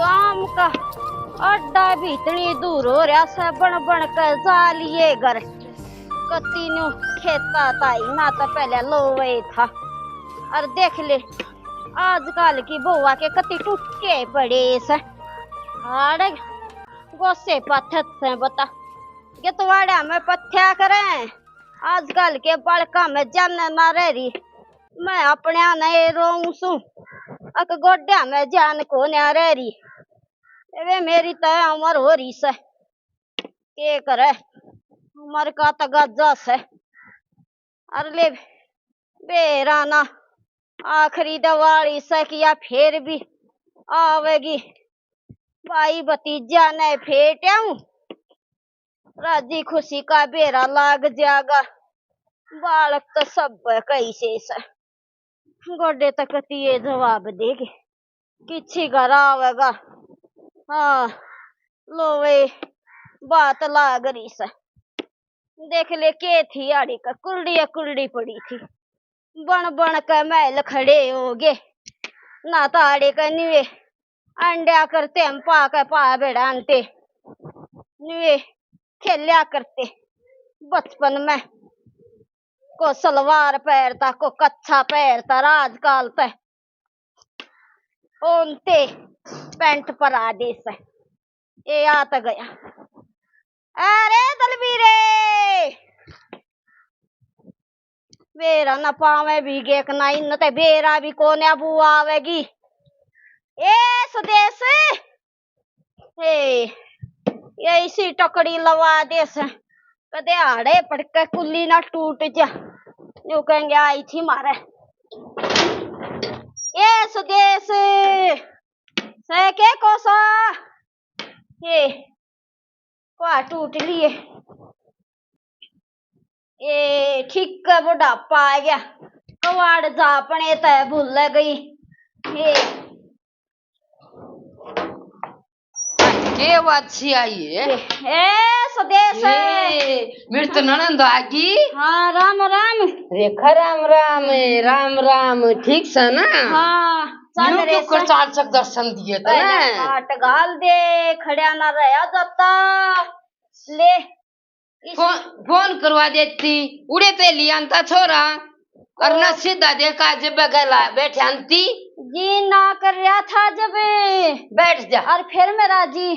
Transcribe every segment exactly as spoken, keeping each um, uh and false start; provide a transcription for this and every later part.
काम का अड्डा भी इतनी दूर हो रहा से, बन बन के जा लिए घर। कती न्यू खेता ताई ना तो पहले लोवे था। और देख ले, आजकल की बुआ के कती टूटे पड़े से। हाड़ गोसे पाथत से बता, ये तो वाड़ा में पथ्या करें। आजकल के बालका में जान ना रह रही। मैं अपने ने रोऊं सू, अक गोड्या में जान को ना रह रही। वे मेरी तय उम्र हो रही से, के करे, उम्र का तगाजा से। अर ले बेरा ना, आखिरी दिवाली से किया, फिर भी आवेगी। भाई भतीजा ने फेट्याऊं, राजी खुशी का बेरा लाग जागा। बालक तो सब कई से से। गोडे तक ये जवाब देगी, किसी घर आवेगा। हाँ, लो वे, बात लाग रही से। देख ले, के थी आड़ी का कुलड़ी कुलड़ी पड़ी थी। बन बन के महल खड़े हो गए। ना ताड़े के निवे अंड्या करते हम पा के पा बेड़ानते। निवे खेल्या करते बचपन में। को सलवार पहरता, को कच्छा पहरता, राजकाल ते ओनते पैंट पर आदेश है। ए आ तो गया। अरे दलबीरे, बेरा न पावे भी गेक ना, इन ते बेरा भी कोन्या बुआ आवेगी। ए सुदेश, ए, ये इसी टकड़ी लवा दे से, कदे आड़े पड़ के कुल्ली ना टूट जा। जो कहेंगे आई थी मारे। ए सुदेश, से के कोसा? ये क्वा टूट लिए। ए ठीक है, बुढ़ापा आ गया, कवाड़ जा अपने तय भूल गई। ए के बात सी आई है? ए, ए, सुदेश। ए, मेरी तो ननंद आ गई। हाँ, राम राम। रेखा, राम राम, राम राम, ठीक से ना? हाँ, चल यूं रे क्यों कर सा। चाल चक दर्शन दिए पहले तने? काट गाल दे, खड़ा ना रहा जाता। ले, इस फोन, फोन करवा देती, उड़े ते ले आंता छोरा, और ना और सीधा देखा जब गला बैठे आंती। जी ना कर रहा था जब। बैठ जा। और फिर मेरा जी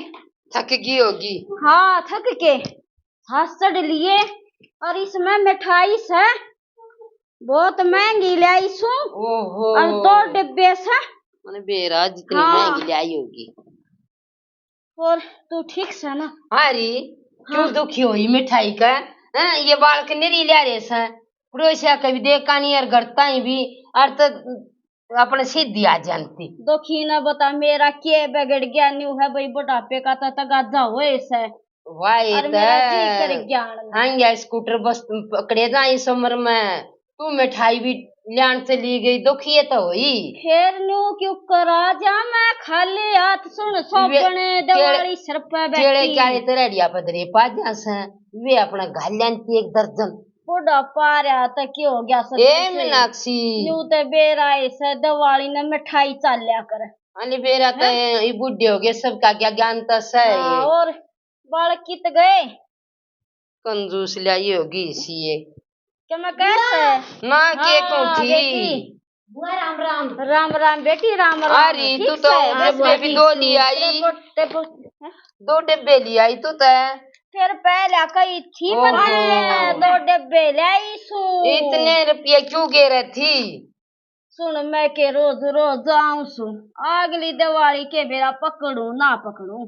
थक गई होगी। हाँ, थक के सांस चढ़ लिए। और इसमें मिठाई से बहुत महंगी ले आई सू। ओहो। और दो डिब्बे से। मैंने बेरा जितनी हाँ। महंगी ले आई होगी। और तू ठीक से ना? हाँ री, क्यों हाँ। दुखी होई मिठाई का? हैं, ये बालक निरी ल्या रे से, पड़ोसिया के भी देखा नहीं और घर ताई भी, और तो अपने सीधी आ जानती। दुखी ना बता, मेरा के बिगड़ गया? न्यू है भाई, बुढ़ापे का तो तगाजा होए से। वाह, ये और तो मेरा जी कर ज्ञान में। हाँ, या स्कूटर बस पकड़े जा इस उम्र में। तू मिठाई भी ल्याण चली गई, दुखी ये तो होई। फिर न्यू क्यों करा जा मैं खाली हाथ? सुन, सोबने वे-, दिवाली तेरे, सर पे बैठी। तेरे क्या ये तेरे अड़िया पदरे पा जा से, वे अपना घाल्यां की एक दर्जन। बुढ़ापा रहा तो क्या हो गया सब ए से? मीनाक्षी। न्यू ते बेरा ऐसे दिवाली ने मिठाई चाल्या कर। अली बेरा तो हैं? ये बुढ़े हो गए, सबका क्या ज्ञान तो सही हाँ, है। और बालक कित गए? कंजूस ल्याई होगी इसी ये। क्या मैं कैसे? ना, के हाँ, कौन थी? बेटी। बुआ राम राम। राम राम बेटी, राम राम। अरे, ठीक तू तो से, बस मैं भी दो ठीक ली से। आई। तेरे को, तेरे को, हैं? दो डब्बे ली आई तू तो। फिर पहले कही थी ओहो। मत, दो डब्बे ले आई सू। इतने रुपये क्यों गे रही थी? सुन, मैं के रोज रोज जाऊं सू, अगली दिवाली के बेरा पकड़ू ना पकड़ू।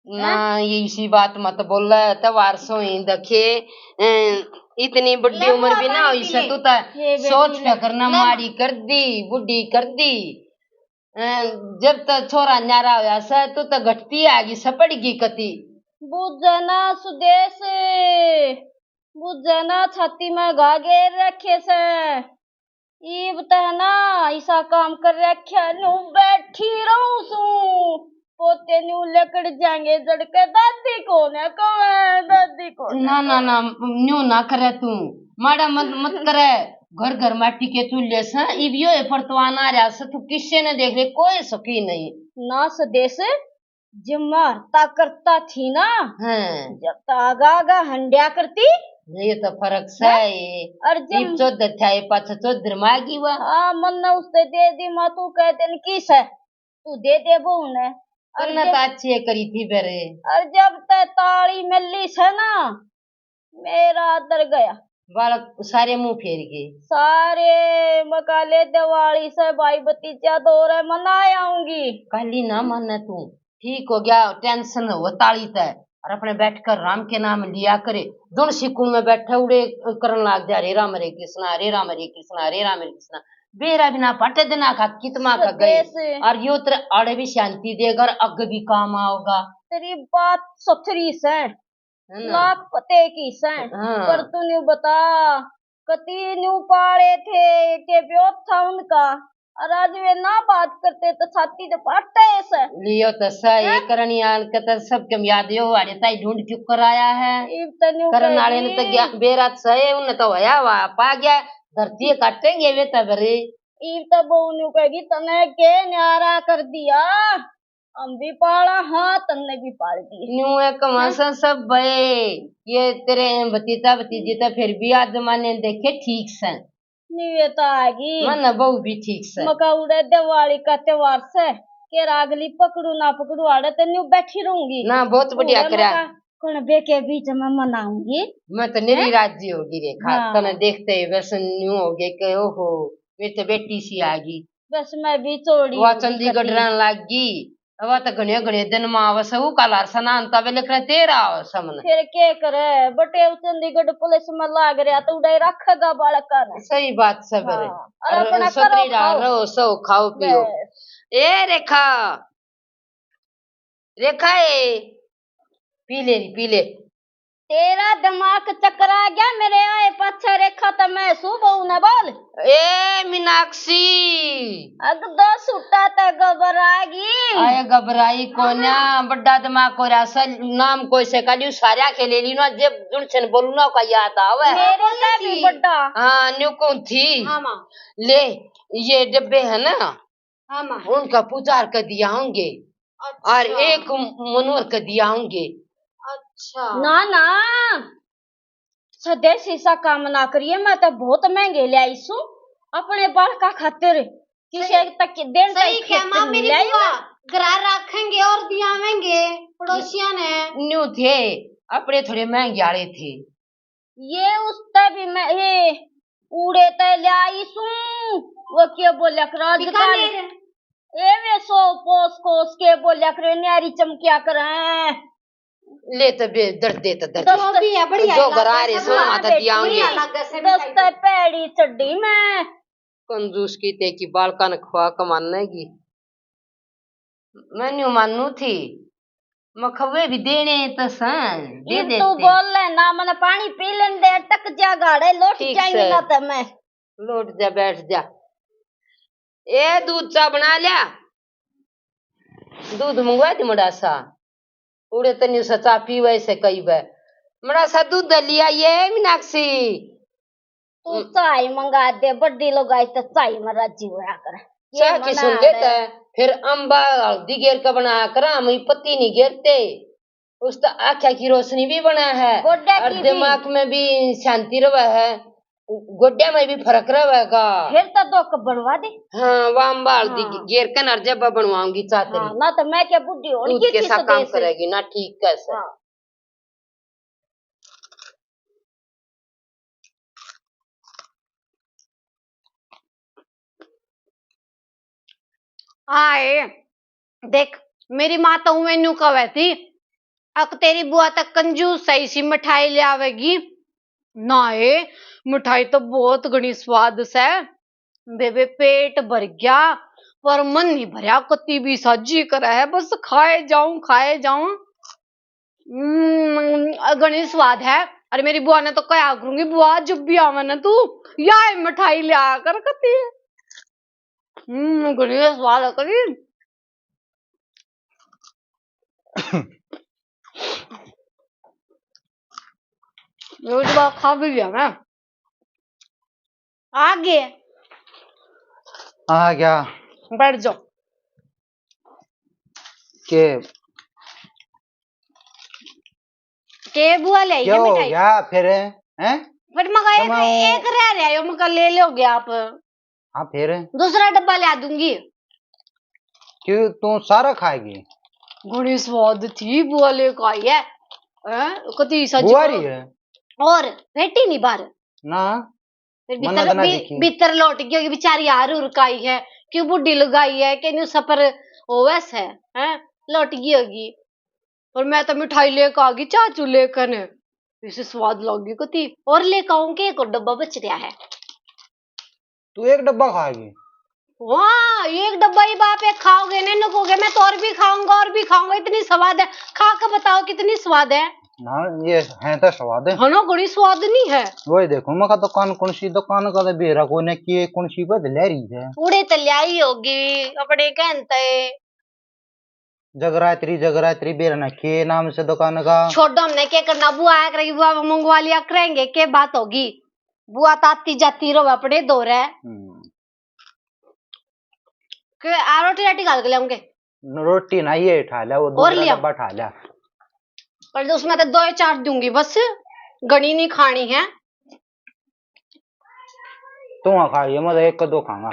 ना, हैं? ये इसी बात मत बोले, त्योहार सो ही देखे। अं, इतनी बड़ी ले उम्र भी ना हुई से, तू तो ये बेटी सोच ले। फिकर ना ले। माड़ी कर दी, बूढ़ी कर दी। अं, जब तक छोरा न्यारा होया से, तू तो घटती आ गई, सपड़ गई कती। बुझे ना सुदेश, बुझे ना, छाती में घा घेर रखे से। ईब तै ना इसा काम कर रख्या, न्यू बैठी रहूं सू। पोते न्यू लकड़ जाएंगे जड़ के, दादी कोने कवे, दादी कोने ना, ना, कवे। ना, न्यू ना करे तू, माड़ा मत, मत करे। घर घर माटी के चूल्हे से, इब यो है परतवान आ रहा से, तू किसे ने देख ले, कोई सुखी नहीं। ना सुदेश, जब मारता करता थी ना, हाँ। जब तो आगा आगा हंड्या करती। ये तो फर्क है? सै है। और जब इब चौधर था, ये पाछे चौधर मागी हुआ। हाँ, मन्ने उससे दे दी, माँ तू कह देन की सै, तू दे दे बहू ने। और तन्ने जब तो अच्छी करी थी बेरे। और जब ते ताली मिली सै ना, मेरा आदर गया। बालक सारे मुंह फेर गए। सारे मकाले दिवाली से भाई भतीजा दो रे मना आऊंगी। काली ना माने तू, ठीक हो गया, टेंशन हो ताली तै, और अपने बैठ कर राम के नाम लिया करे। दोनों सिकुल में बैठे उड़े करन लाग जा, हरे राम हरे कृष्णा, हरे राम हरे कृष्णा, हरे राम हरे कृष्णा। बेरा बिना पाटे दिन आखा कितमा का गए। और यो तेरे आड़े भी शांति देगा और अग भी काम आओगा। तेरी बात सुथरी से। है ना? लाख पते की सै, हाँ। पर तू न्यू बता, कती न्यू पाले थे, के ब्योत था उनका, और आज वे ना बात करते तो छाती तो फाटे सै। लियो तो सै, ये हाँ? करनी आन के तो सबके याद यो वाले ताई ढूंढ क्यों कर आया है? इब तो न्यू करन वाले ने तो गया, बेरा तो सै, उन्हें तो होया हुआ, पा गया, धरती काटेंगे वे तो भरे। इब तो बहू न्यू कहेगी, तने के न्यारा कर दिया? हम भी पाला, हाँ, तन्ने भी पाल दिए। न्यू है कमासा सब बे, ये तेरे भतीजा भतीजी तो फिर भी आज जमाने देखे ठीक से। न्यू ये तो आगी। मन बहू भी ठीक से। मका उड़े दिवाली का त्योहार से, के रागली पकड़ू ना पकड़ू आड़े तो न्यू बैठी रहूंगी। ना, बहुत बढ़िया उड़े करा। मका कौन बे के बीच में मनाऊंगी। मैं तो निरी हैं? राजी होगी रेखा, हाँ। तने देखते ही बस न्यू हो गए के ओहो, मेरी तो बेटी सी आ गई। बस मैं भी छोड़ी वो होगी चंडीगढ़ कटी। रहन लाग गई। अब तो घणे घणे दिन में आवे से, ऊ काल हर सनान तबे लेकर तेरा आवे से मने। फिर के करे, बटे ऊ चंडीगढ़ पुलिस में लाग रहा तो उड़ाई रखेगा बालका ने। सही बात से फिर। हाँ, और और अपना सोतरी करो, रहा, खाओ। रहो, सो खाओ पियो। बस। ए रेखा, रेखा ए, पी ले री, पी ले। तेरा दिमाग चकरा गया, मेरे आए पाछे रेखा तो मैं सू बहू ने बोल। ए मीनाक्षी। अग दो सुट्टा ते घबरा गई। आए घबराई कोन्या, हाँ। बड्डा दिमाग को रहा सा, नाम कोई से कालियो सारा के ले ली ना, जब जुन छन बोलू ना का याद आवे। मेरे से भी बड्डा। हाँ, न्यू कौन थी? हाँ, माँ। ले, ये डब्बे है ना, हाँ, माँ। उनका पुचार कर दिया होंगे। अच्छा। और एक मनोहर कर दिया होंगे। अच्छा। ना, ना, स्वदेशी सा काम ना करिए, मैं तो बहुत महंगे ले आई सू अपने बालका खातिर। किसे सही, तक दिन सही तक क्या खेत माँ, नहीं मेरी लाई बुआ, मैं। घरा रखेंगे और दियावेंगे पड़ोसियां ने। न्यू थे, अपने थोड़े महंगे आले थे। ये उसते भी मैं, ये उड़े ते ल्याई सूं, वो के बोल्या कर आजकल। बीकानेर। ए वे सो पोस कोस के बोल्या करे, न्यारी चमकिया करे। ले तो बे, दर्द दे तो दर्द। दस्त भी है, बढ़िया जो घर आ रहे, सब सो माता दिया होंगे। बढ़िया लगे से दस्त मिठाई। पैड़ी चड्डी में। कंजूस की ते की बालका ने खवा कमाने की। मैं न्यू मानू थी, मखवे भी देने तो सन, दे इब देते। तू बोल ले ना, मने पानी पी लेन दे, टक जा गाड़े, लोट ठीक जाएंगे से। ना ते मैं। लोट जा, बैठ जा। ए, दूध चा बना लिया, दूध मंगवा दे मड़ा सा। उड़े तन्यू सा चा पीवे से कई बे। मड़ा सा दूध लिया ये मीनाक्षी। तू चाय मंगा दे, बड्डी लुगाई तो चाय में राजी होया कर। ये चाय की मना सुन दे। लेता है, फिर अम्बा हल्दी गेर के बनाया करा, हम पत्ती नहीं गेरते। उस तो आँखें की रोशनी भी बना है गोड्डे और की भी। दिमाग में भी शांति रहे है, गोड्या में भी फर्क रहेगा। फिर तो दो कप बनवा दे। हाँ, वो अम्बा हल्दी हाँ। गेर के ना जब बनवाऊंगी चाय तेरी। हाँ, ना तो मैं क्या बुढ़ी होने दूध की के साथ काम करेगी ना, ठीक कैसे। हाँ। आए, देख, मेरी माँ तो उवें न्यू कहे थी, "अक तेरी बुआ तक कंजूस सही सी मिठाई ले आवेगी।" ना ए, मिठाई तो बहुत घणी स्वाद से। बेबे, पेट भर गया, पर मन नहीं भरया, कती भी साजी करे है, बस खाए जाऊं, खाए जाऊं। हम्म, घणी स्वाद है। अरे, मेरी बुआ ने तो कहा करूंगी, "बुआ, जब भी आवे ना तू, या मिठाई लिया कर कती।" हम्म, घणी स्वाद है कती। रोज बात खा भी लिया मैं। आ गए। आ गया। बैठ जाओ। के के बुआ ले आइए क्या हो मिठाई? गया फिर, हैं? पर मगा एक, तमाम एक रह रहा है, यो मगा ले लोगे आप। हाँ, फिर? दूसरा डब्बा ला दूंगी। क्यों, तू सारा खाएगी? घणी स्वाद थी, बुआ लेके आई है। हैं? कती सच बुआ को। रही है? और बेटी नहीं बाहर। ना। फिर मन्ना भीतर, तो ना भी-, देखी। भीतर लौट गई होगी बेचारी, हार उर काई है, क्यों बूढ़ी लुगाई है, के न्यू सफर होवे से, हैं? लौट गई होगी। और मैं तो मिठाई लेके आ गई, चाचू लेकर ने। इसे स्वाद लग गई कती। और लेके आऊं के, एक और डब्बा बच रहा है। तू एक डब्बा खाएगी? वाह, एक डब्बा ही बाप एक खाओगे, नहीं नुकोगे, मैं तो और भी खाऊंगा, और भी खाऊंगा। इतनी स्वाद है, खा के बताओ कितनी स्वाद है। ना, ये है तो स्वाद है। हनो, घणी स्वाद नहीं है। वही देखो, मैं कहा दुकान कौन सी, दुकान का तो बेरा कोई ने किए, कौन सी बद ले रही है। उड़े तो ल्याई होगी अपने कहन ते। जगरात्री, जगरात्री बेरा ने के नाम से दुकान का? छोड़ो, हमने के करना, बुआ आया करेगी, बुआ मंगवा लिया करेंगे, के बात होगी? बुआ तो आती जाती रहो अपने दो रे। हम्म। के आ रोटी राटी घाल के लाऊंगे। न, रोटी ना, ये ठा लिया, वो और दूसरा लिया। डब्बा ठा लिया। पर उसमें तो दो ही चार दूंगी बस, घणी नहीं खानी है। तू हाँ खा लिया, मैं तो एक दो खाऊंगा।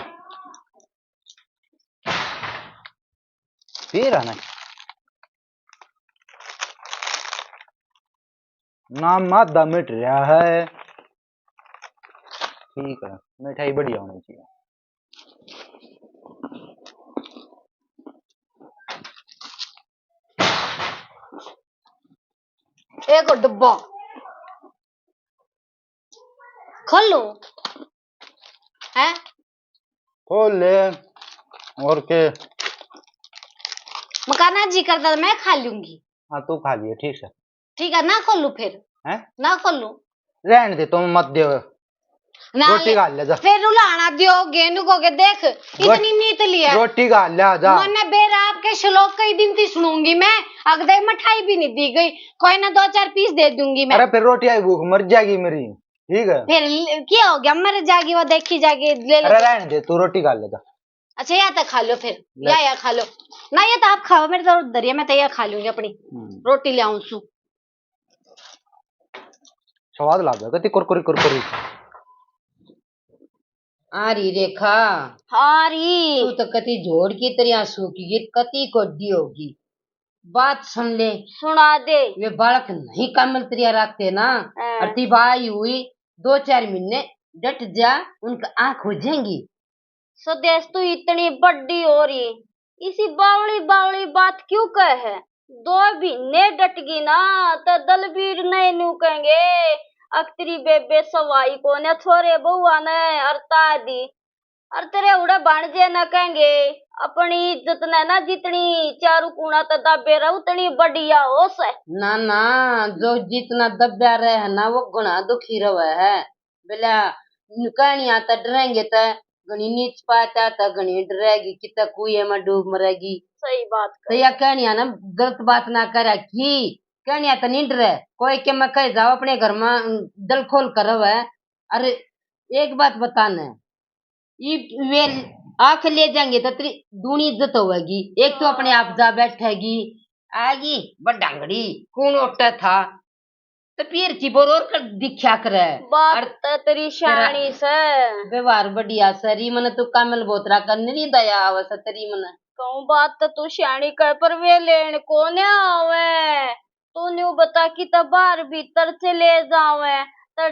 फिर है ना, ना मादा मिट रहा है। ठीक है, मिठाई बढ़िया होनी चाहिए। एक और डब्बा खोलो, हैं? खोल ले, और के? मकाना जी करता तो मैं खा लूंगी। हाँ, तू खा लिए, ठीक है। ठीक है, ना खोलू फिर। हैं? ना खोलू। रहन दे, तुम मत दे। ना रोटी ले। खा ले जा। फिर रुलाना दियो, गेंदू को के देख, इतनी नीत लिया। रोटी खा ले, आ जा। मन्ने बेरा आपके श्लोक कई दिन ती सुनूंगी मैं, अगदे मिठाई भी नहीं दी गई, कोई ना दो चार पीस दे दूंगी मैं। अरे फिर रोटी आई भूख मर जाएगी मेरी, ठीक है? फिर ल-, क्या हो गया, मर जाएगी वो, देखी जाएगी, ले ले। अरे रहन दे, तू रोटी खा ले जा। अच्छा, या तो खा लो फिर, ले। या, या खा लो। ना, ये तो आप खाओ, मेरे तो दरिया, मैं तो या खा लूंगी अपनी। हम्म। रोटी ले आऊं सू। स्वाद लागे, कति कुरकुरी, कुरकुरी। आ रही रेखा। हाँ रही। तू तो कति झोड़ की तरह सूखी, कति कोडी होगी। बात सुन ले। सुना दे। वे बालक नहीं कामल तरिया राखते ना, हाँ। अति बाई हुई, दो चार महीने डट जा, उनका आँख हो जाएंगी। सुदेश, तू इतनी बड़ी हो रही, इसी बावली बावली बात क्यों कहे है? दो महीने डट गई ना, तो दलबीर ने न्यू कहेंगे, अक तेरी बेबे सवाई कोने छोरे बहुआ ने अरता दी। और तेरे उड़े भाणजे न कहेंगे, अपनी इज्जत ने ना जितनी चारू कूणा ते दाबे रह, उतनी बढ़िया हो से। ना, ना, जो जितना दब्या रहे है ना, वो घणा दुखी रहे है। बेला कहनिया ते डरेंगे ते घणी नीच पाता ते घणी डरेगी, किते कुएं में डूब मरेगी। सही बात तो कही। या कहनिया ना गलत बात ना करा की, कहनिया ते नहीं डरे। कोई के मैं कह जाओ अपने घर में, अम, दिल खोल कर रहे। अरे एक बात बताने, ये वे आख ले जाएंगे तो तेरी दूनी इज्जत होवेगी। एक तो अपने आप जा बैठेगी, आगी बडांगड़ी, कौन ओटा था, तो फिर की बोर और कर दिख्या करे। बात और तो तेरी तेरा सियाणी से। व्यवहार बढ़िया से री, मने तू कामल बोतरा करने नहीं दया आवे से तेरी मने। कहूँ बात तो तू सियाणी कह, पर वे लेन कोने आवे। तू न्यू बता कि तो बाहर भीतर चले जावे, तो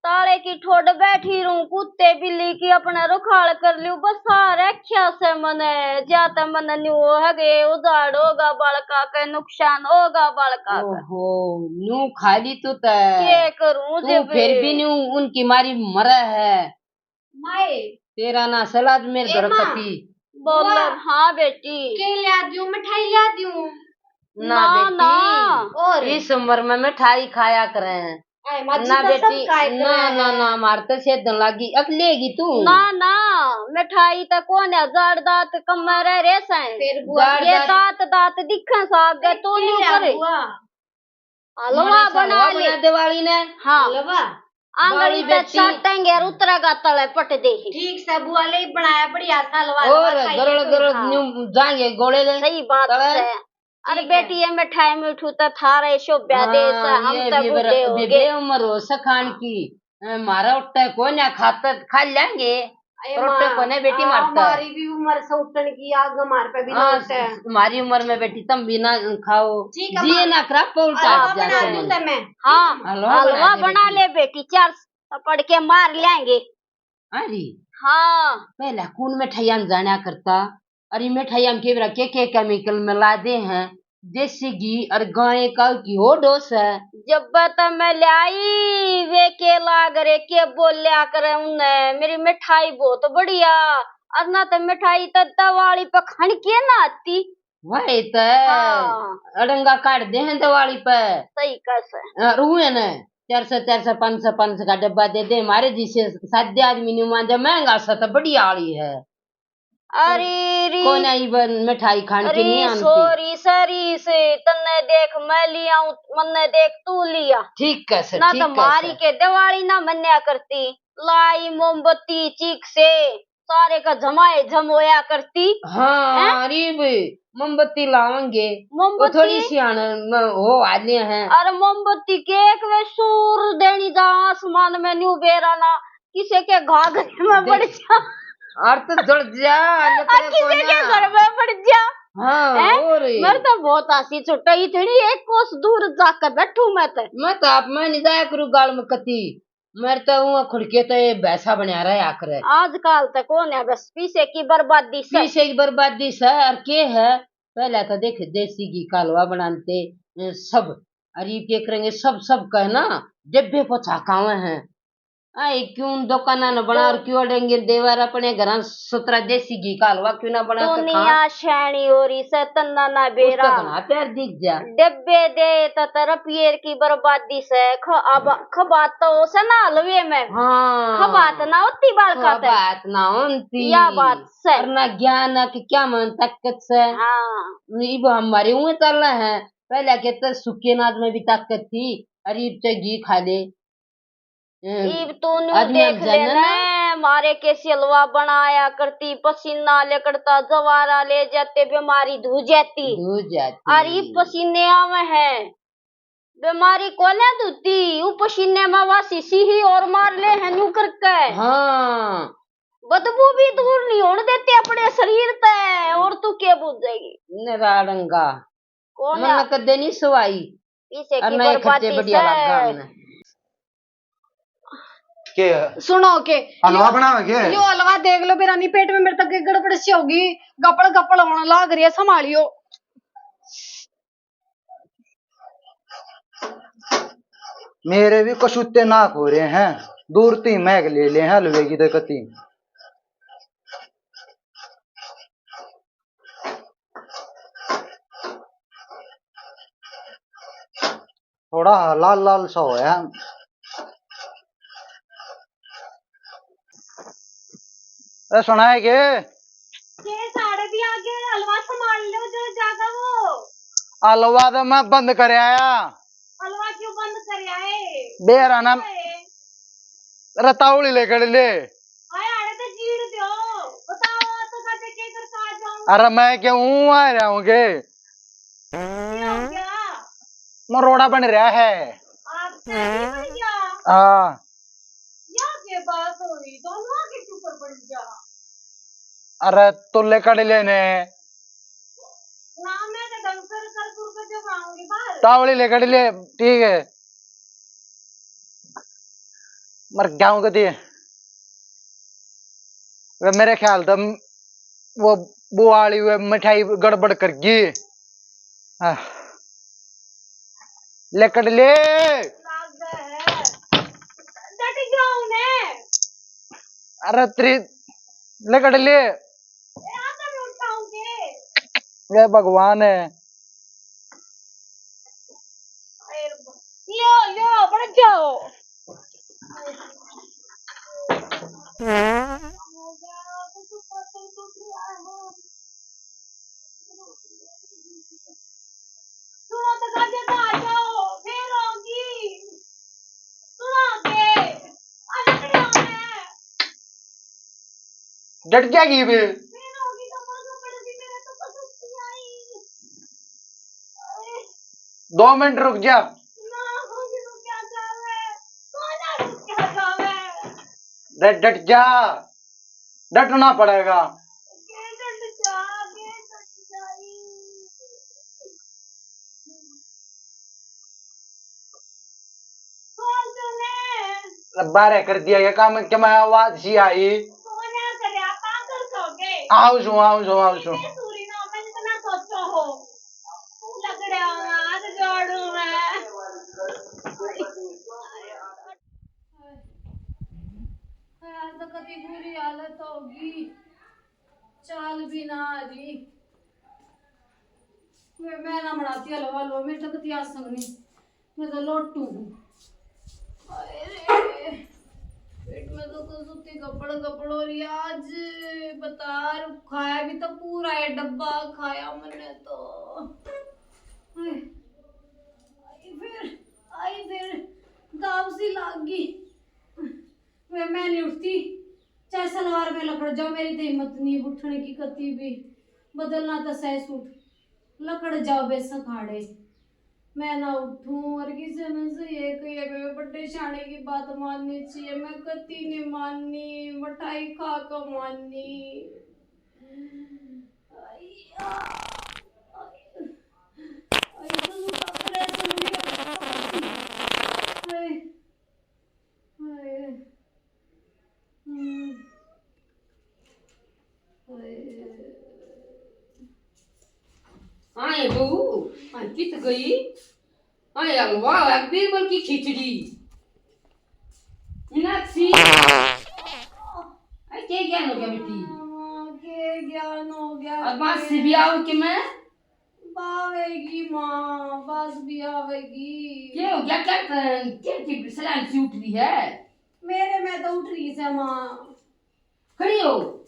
ताले की ठोड बैठी रहूं, कुत्ते बिल्ली की अपने रुखाल कर लियो, बस आ रख्या से मने, ज्यादा मने न्यू हो गए, उजाड़ होगा बालका के, नुकसान होगा बालका के। ओहो, न्यू खा ली तू ते। के करूं तू जब? फिर भी न्यू उनकी मारी मरे है। माए। तेरा ना सलाद मेरे ए घर माँ। कती। बोल। वाह। हाँ बेटी। के ल्या दूं, मिठाई ल्या दूं? ना ना, बेटी, ना। और? इस उम्र में मिठाई खाया करें। आए, माँ जी ना तो सब बेटी, खाए ना, करें। ना, ना, मार तो सेधन लागी। अब लेगी तू? ना ना, मिठाई तो कौन है, जाड़ दांत कम रह रे सैं। फिर बुआ। जाड़ ये दांत। दांत दांत दिखे साग, फिर तू के न्यू ल्या करे। बुआ? हलवा मारा सा बना हलवा ले। बना दे वाली ने। हाँ। हलवा। आंगली बावली पे बेटी। चाटेंगे और उतरेगा तले पट दे ही। ठीक से बुआ ले बनाया बढ़िया सा हलवा, और हलवा खाइए गरल फिर। गरल हाँ। न्यू जाएंगे गोले ले। सही बात तले। है। अरे ठीक है। बेटी, ये मिठाई मिठू तो थारे शोभ्या दे से, हाँ, हम ये तो भी बर-, बूढ़े हो बेबे गए। उम्र हो से खान की। अ, म्हारा उठे कोन्या, खातर खा लेंगे। अरे पर उठे माँ, कोने बेटी, आ, मारता है। हमारी भी उम्र से उठन की, आग हमारे पे भी ना हाँ, उठे। हमारी उम्र में बेटी तुम भी ना खाओ। ठीक है जी, माँ। ना करा, पे उल्टा हलवा आ जा बना तुम। लूं तो मैं। हाँ, हलवा हलवा बना बना दे ले बेटी। बेटी, चार थप्पड़ के मार लेंगे। अरे, हाँ। पहला कौन मिठाइयां जाना करता? अरे, मिठाइयां में के बेरा के, के केमिकल मिला दे हैं, देसी घी और गाय का घी हो डोस है। जब तो मैं ल्याई, वे के लाग रे, के बोल्या करे उन्हें, मेरी मिठाई बहुत बढ़िया। और ना तो मिठाई तो दिवाली पे खान के ना आती। वही तो हाँ। अड़ंगा काट दे हैं दिवाली पे। सही कह से। अ, रुए ने चार सौ, चार सौ, पाँच सौ, पाँच सौ का डब्बा दे दे। हमारे जिसे साध्य आदमी नहीं मांझा, महंगा सा तो बढ़िया वाली है। अरे री। कोने इब मिठाई खान की अरे नहीं आनती। सॉरी, सॉरी से, तन्ने देख मैं लिया, मन्ने देख तू लिया। ठीक है सर, ना ठीक तो है मारी सर। के दिवाली ना मन्या करती। लाई मोमबत्ती चीक से, सारे का जमाए जम होया करती। हाँ, हैं? अरे भी मोमबत्ती लावांगे। वो मोमबत्ती? थोड़ी सी आन में हो आने हैं। अरे मोमबत्ती के एक वे सूर देनी जा आसमान में न्यू बेरा ना, किसे के घाघरे में देख, पड़ जा। और तो जल जा, और लकड़े किसे कोना। के घर में पड़ जा। हाँ, हैं? और मेरे तो बहुत हंसी छुट्टा, इतनी एक कोस दूर जाकर बैठू मैं तो। मैं तो आप में नहीं जाया करूँ गाल में कती। मेरे तो वो खुड़के तो ये भैंसा बना रहा है आकर। आजकल तो कौन है, बस पीसे की बर्बादी से। पीसे की बर्बादी से, और के है? पहले तो देख, देसी घी का हलवा बनाते, अ, सब, और ये के करेंगे, सब, सब कहना, डब्बे को छाकावे हैं। आए क्यों दुकाना न बना और क्यों अड़ेंगे देवर, अपने घर सुतरा देसी घी का हलवा क्यों ना बना के खा? दुनिया शैणी हो रही से, तन्ना ना बेरा। उसका घना प्यार दिख जा। डब्बे दे तो तरपियर की बर्बादी से, ख-, अब खबात तो से ना हलवे में। हाँ। खबात ना होती बालका ते। खबात ना होती। या बात से। और ना ज्ञान ना कि क्या मन ताकत से। हाँ। इब हमारे उए चलना है। पहले के तो सूखे अनाज में भी ताकत थी, और इब चाहे घी खा ले। हम्म। इब तू न्यू आदमी देख हम ले जाने ना, ना। मारे कैसी हलवा बनाया करती, पसीना लिकड़ता, जवारा ले जाते, बीमारी धू जाती। धू जाती। और इब पसीने आवे हैं, बीमारी कोने धुती, उ पसीने में वासी सीही और मार ले हैं न्यू करके। हाँ। बदबू भी दूर नहीं होने देते अपने शरीर ते, और तू के बुझेगी? निराड़ंगा। कौन मन है? कदे नहीं सवाई। पीसे और की नए खर्चे बर्बादी बढ़िया से। लगा हमने। के है? सुनो के, हलवा यो, बनावे के? यो हलवा देख लो, बिरानी पेट में मेरे तक गड़बड़ सी होगी, गपड़ गपड़ होने लाग रही है, संभालियो। मेरे भी कसूते नाक हो रहे हैं, दूर ती महक ले ले हैं हलवे की तो कती। थोड़ा लाल लाल सा होया। ए, सुना है के? के साढ़े भी आगे हलवा संभाल लो जो जागा वो। हलवा तो मैं बंद कर आया। हलवा क्यों बंद कर आए? बेरा ना। क्या है? रतावली लेकर ले। हाय, आड़े तो जीड़ दो। बताओ, तो कदे के कर का जाऊं? अरे, मैं क्यों आ रहा हूँ के? क्या हो गया? मैं रोड़ा बन रहा है। आप सही बन गया? हाँ। या के बात हुई? दोनों आके क्यों कर बन गया? अरे, तो लेकर लेने। ना, मैं तो ढंग से कर कुर के जब आऊंगी बाहर। तावली लेकर ले, ठीक है। मर गया हूँ कदी। वे मेरे ख्याल तो वो, वो वाली वे मिठाई गड़बड़ कर गई। आह। लेकर ले। डट गया हूँ मैं। अरे तेरी, लेकर ले। ए, आप तो उठाओगे। ये भगवान है। लियो, लियो, बढ़ जाओ। सुनो तो गाजे तो आ जाओ, फिर होगी। सुनो के, आ लकड़ियों में। डट क्या गई बे? फिर होगी तो पड़, पड़ भी मेरे तो पसंद नहीं आई। दो मिनट रुक जा। ना, खुद रुक क्या जावे? कौन रुक क्या जावे? डट, डट जा, डटना पड़ेगा। के डट जा, के डट जाई? कौन तूने? बारे कर दिया ये काम, के मैं आवाज सी आई। कौन आ करे? आप पागल हो गए? आऊं सूं, आऊं सूं, आऊं सूं। इतने सूरी ना, मैंने इतना सोचो हो। लकड़े हाथ जोड़ू मैं। यार, तो कति बुरी हालत होगी, चाल भी ना आ रही। मैं, मैं ना बनाती हलवा लो, मेरे तो कति आसंग नहीं, मैं तो लोटू हूँ। हाय रे, पेट में तो कुछ सूती गपड़ गपड़ हो रही है। आज बता, खाया भी तो पूरा है डब्बा, खाया मैंने तो। हाय, आई फिर, आई फिर, दाब सी लाग गई। मैं, मैं नहीं उठती, चाहे सलवार में लकड़ जाओ, मेरी तो हिम्मत नहीं उठने की कती भी। बदलना तो सै सूट, लकड़ जाओ बेशक हाड़े, मैं ना उठूं। और किसी ने से ये कहिए, मैं बड्डे शाणे की बात माननी चाहिए, मैं कती नहीं माननी, मिठाई खा के माननी। आई, आ, आई, आई, तो पकड़े चलूंगी। आई। हाय। हम्म। हाय। आए बहू, आए कित गई? आए हलवा, आए बीरबल की खिचड़ी। मीनाक्षी, आए के ज्ञान हो गया बेटी? हाँ, के ज्ञान हो गया? अब बात से भी आओ कि मैं बावेगी माँ, बस भी आवेगी। के हो गया? क्या, क्या की सलाम सी उठ रही है? मेरे में तो उठ रही से माँ। खड़ी हो।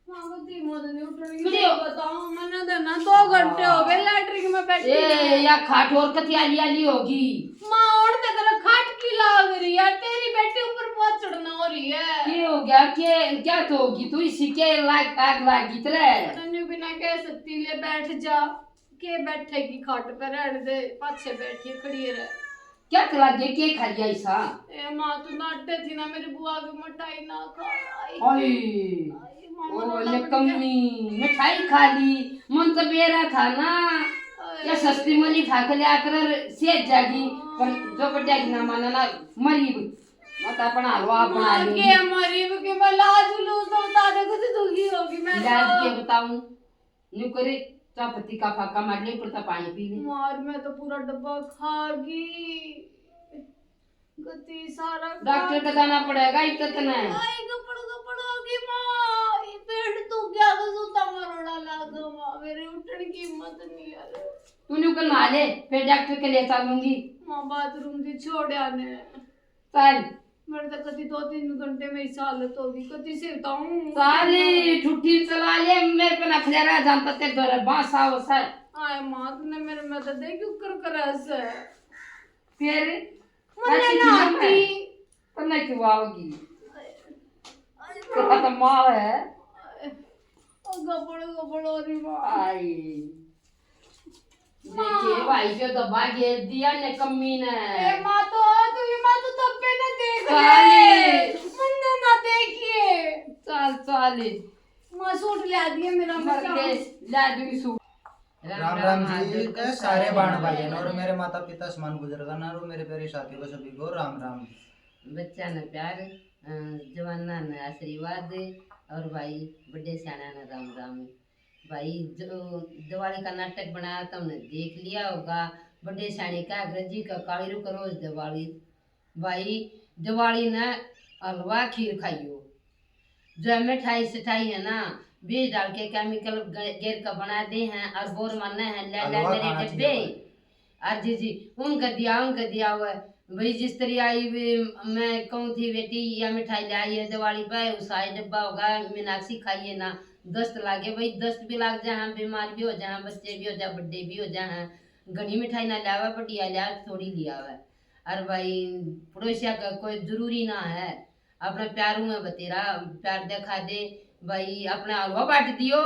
माँ, कती हिम्मत नहीं उठने की, खड़ी हो। बताओ, मैंने तो ना दो घंटे हो गए लैटरिन में बैठी ए, है। या खाट और कती आली आली होगी। माँ, उड़ ते तेरा खाट की लाग रही है, तेरी बेटी ऊपर बहुत चढ़ना हो रही है। के हो गया? के, क्या तो होगी तू? इसी के लाग, आग लागी तेरे? तन्ने बिना कह सकती, ले बैठ जा। के बैठेगी खाट पे, रहने दे, पाछे बैठी खड़ी रह। क्या चला गया, के खा लिया ऐसा? ए माँ, तू नाटे थी ना, मेरी बुआ की मिठाई ना खा। आई। ओए। आई, माँ, ओ, मरोड़ा ले बन गया। कमी, मिठाई खा ली, मन तो बेरा था ना। ओए। या सस्ती मली खा के लिया कर, सेज जागी, पर जो बड्डा की ना माना ना, मरी भी। मत अपना हलवा बना माँ, ली। के मरी भी, के मैं लाज लूज तो बता दे, कुछ दुखी होगी मैं लाज तो। के बताऊं? न्यू करे, चाह पत्ती का फाका मार ले, ऊपर का पानी पी ले। मार, मैं तो पूरा डब्बा खा गई। गति सारा डॉक्टर का जाना पड़ेगा, इतना है। आई, गपड़ गपड़ होगी माँ, ये पेट तो क्या का जूता मरोड़ा लाग माँ, मेरे उठने की हिम्मत नहीं है। तू न्यू कर नहा ले, फिर डॉक्टर के ले चलूंगी। माँ, बाथरूम थी छोड़ आने। चल। मेरे तो कति दो तीन घंटे में इस हालत होगी, कति से बताऊं? साली ठुठी चला ले, मेरे पे नखरे रह जानता तेरे धोरे बांस आओ सर। आए माँ, तूने मेरे में तो देख क्यों कर कर ऐसे। फिर? मुझे ऐसी ना थी ना आती। मैं। तन्ने क्यों आओगी? अरे तेरा तो माँ है। ओ गबड़ गबड़ हो रही माँ। आई। देखिए माँ। भाई जो दबा घेर दिया ने कम्मी ने। ए माँ तो, तू भी माँ तो तब पे ना देख साले। ले। मन्ने ना देखिए। चल, चल। माँ सूट ले आ दिए मेरा, मैं मर क्या गए, ला दूंगी सूट। राम राम जी के सारे बाण भाइयों ने और मेरे माता पिता समान बुजुर्गों ने और मेरे प्यारे साथियों को सभी को राम राम। बच्चा ने प्यार, अ, जवाना ने आशीर्वाद और भाई बड़े सियाणा ने राम राम। भाई, जो दिवाली का नाटक बनाया, तुमने देख लिया होगा। बड़े स्याणे का अंग्रेजी का काली रू करो दिवाली। भाई, दिवाली ने हलवा खीर खाइयो। जो मिठाई सिठाई है ना, बीज डाल के केमिकल ग-, गेर का बना दे हैं और बोर माने हैं, ले ले हलवा मेरे खाना डब्बे। चाहिए भाई। और जी जी, उनका दिया, उनका दिया हुआ है। भाई, जिस तरह आई वे, मैं कहूँ थी, "बेटी, या मिठाई ले आई है दिवाली पे, उसाए डब्बा होगा, मीनाक्षी खाइए ना।" दस्त लागे भाई, दस्त भी लाग जा, हम बीमार भी हो जा, बच्चे भी हो जा, बड्डे भी हो जा, हैं। घणी मिठाई ना लावे, बढ़िया ल्यावे, थोड़ी लियावे। और भाई, पड़ोसिया का कोई जरूरी ना है, अपने प्यारू में बतेरा प्यार दिखा दे। भाई, अपने हलवा बांट दियो,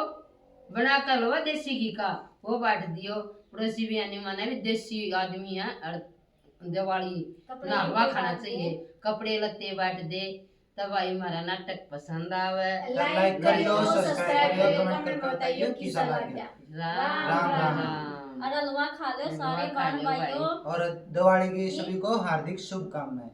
बना कर हलवा देसी घी का। वो बांट दियो। पड़ोसी भी यानी माने भी देसी आदमी है और दिवाली कपड़े ना हलवा लत्ते खाना बांट दे। चाहिए, कपड़े लत्ते बांट दे। तो भाई, हमारा नाटक पसंद आवे। Like करियो, subscribe करियो, comment करके बताइयो किसा लग गया। राम राम। राम। और हलवा खा लो हलवा सारे खा बहन लो भाई। भाइयों। और दिवाली की सभी को हार्दिक शुभकामनाएं।